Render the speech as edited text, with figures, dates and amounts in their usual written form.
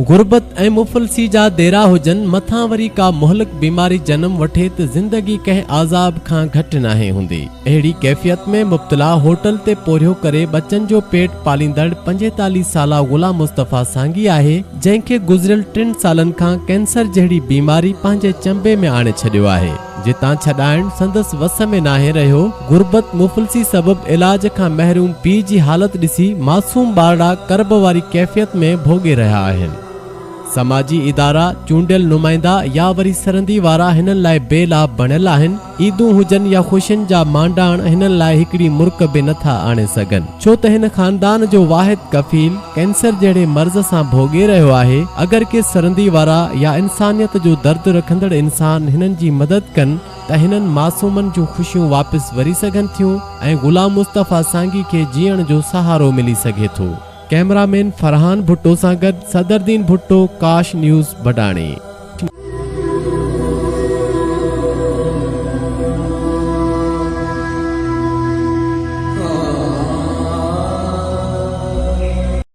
غربت ۽ مفلسي جا ديرا هجن، مٿان وري ڪا مهلڪ بيماري جنم وٺي ته زندگي ڪنهن عذاب کان گهٽ ناهي هوندي. اهڙي ڪيفيت ۾ مبتلا هوٽل تي پورهيو ڪري ٻچن جو پيٽ پاليندڙ 45 سالا غلام مصطفيٰ سانگي آهي، جنهن کي گذريل ٽن سالن کان ڪينسر جهڙي بيماري پنهنجي چنبي ۾ آڻي ڇڏيو آهي. جتان ڇڏائڻ سندس وس ۾ ناهي رهيو، غربت مفلسي سبب علاج کان محروم پيء جي حالت ڏسي معصوم ٻارڙا ڪرب واري ڪيفيت ۾ ڀوڳي رهيا آهن. سماجي ادارا، چونڊيل نمائندا يا وري سرندي وارا هنن لاء بي لاڀ بڻيل آهن، عيدون هجن يا خوشين جا مانڊاڻ هنن لاء هڪڙي مرڪ به نه ٿا آڻي سگهن، ڇو ته هن خاندان جو واحد ڪفيل ڪينسر جهڙي مرض سان ڀوڳي رهيو آهي، اگر ڪي سرندي وارا يا انسانيت جو درد رکندڙ انسان هنن جي مدد ڪن ته هنن معصومن جون خوشيون واپس وري سگهن ٿيون ۽ غلام مصطفيٰ سانگي کي جيئڻ جو سهارو ملي سگهي ٿو. ڪئميرا مين فرحان ڀٽو سان گڏ صدردين ڀٽو، ڪاش نيوز، بڊاڻي.